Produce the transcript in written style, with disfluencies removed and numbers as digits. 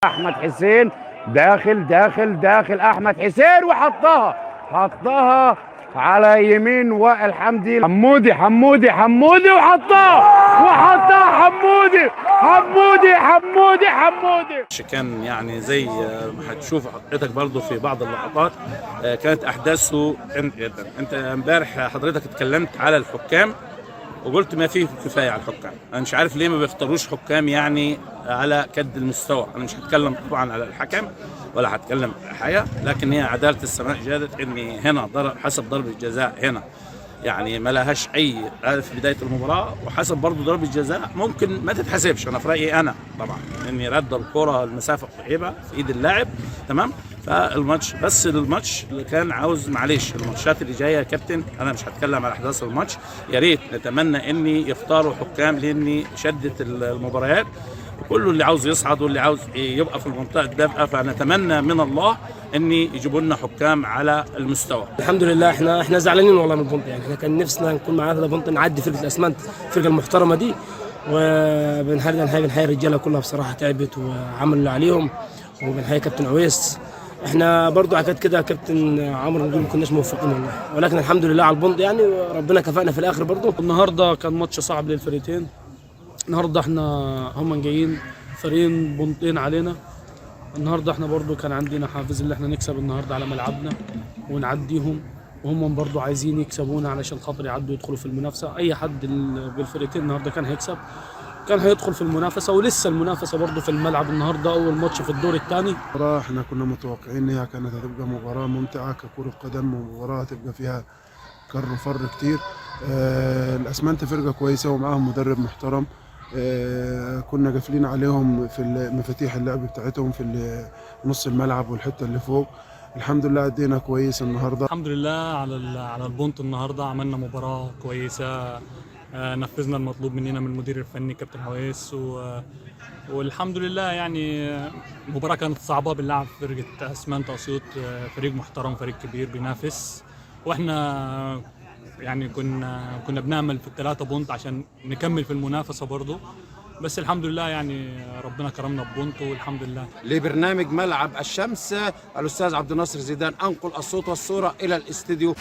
احمد حسين داخل داخل داخل، احمد حسين وحطها، حطها على يمين وائل حمدي. حمودي حمودي حمودي وحطها، وحطها حمودي حمودي حمودي حمودي. كان يعني زي ما هتشوف حضرتك برضو في بعض اللقطات كانت احداثه جدا. انت امبارح حضرتك اتكلمت على الحكام وقلت ما فيه كفاية على الحكام. انا مش عارف ليه ما بيختاروش حكام يعني على كد المستوى. انا مش هتكلم طبعا على الحكم ولا هتكلم حاجة، لكن هي عدالة السماء جادت ان هنا ضرب حسب ضربه جزاء هنا يعني ما لهاش اي في بداية المباراة، وحسب برضه ضربه جزاء ممكن ما تتحسبش. انا في رايي انا طبعا اني رد الكره المسافة قريبه في ايد اللاعب، تمام. فالماتش بس الماتش اللي كان عاوز معلش الماتشات اللي جاية يا كابتن، انا مش هتكلم على احداث الماتش. يا ريت نتمنى اني يختاروا حكام لاني شدت المباريات وكله اللي عاوز يصعد واللي عاوز يبقى في المنطقة الدافئه، فنتمنى من الله ان يجيبوا لنا حكام على المستوى. الحمد لله احنا زعلانين والله من ال point، يعني احنا كان نفسنا نكون معانا 3 point نعدي فرقه الاسمنت، الفرقة المحترمة دي. وبنحيي بنحيي الرجالة كلها بصراحة تعبت وعملوا اللي عليهم، وبنحيي كابتن عويس. احنا برضو عكاد كده كابتن عمرو نقول ما كناش موفقين والله، ولكن الحمد لله على ال point يعني، وربنا كفأنا في الاخر برضو. النهارده كان ماتش صعب للفريقين. النهارده احنا هم جايين فريقين بونتين علينا. النهارده احنا برضو كان عندنا حافز اللي احنا نكسب النهارده على ملعبنا ونعديهم، وهم برضو عايزين يكسبونا علشان خاطر يعدوا يدخلوا في المنافسة. اي حد بالفرقتين النهارده كان هيكسب كان هيدخل في المنافسة، ولسه المنافسة برضو في الملعب. النهارده اول ماتش في الدور الثاني. مباراة احنا كنا متوقعين ان هي كانت هتبقى مباراة ممتعة ككرة قدم، ومباراة هتبقى فيها كر وفر كتير. الاسمنت فرقة كويسة ومعاهم مدرب محترم. كنا قافلين عليهم في مفاتيح اللعب بتاعتهم في نص الملعب والحتة اللي فوق. الحمد لله ادينا كويس النهارده. الحمد لله على ال point النهارده. عملنا مباراة كويسة، نفذنا المطلوب مننا من المدير الفني كابتن عويس، والحمد لله. يعني المباراة كانت صعبة، بنلعب فرقه اسمنت اسيوط، فريق محترم، فريق كبير بينافس، واحنا يعني كنا بنعمل في ال3 point عشان نكمل في المنافسة برضه، بس الحمد لله يعني ربنا كرمنا ب point والحمد لله. لبرنامج ملعب الشمس الأستاذ عبد الناصر زيدان، أنقل الصوت والصورة إلى الاستديو.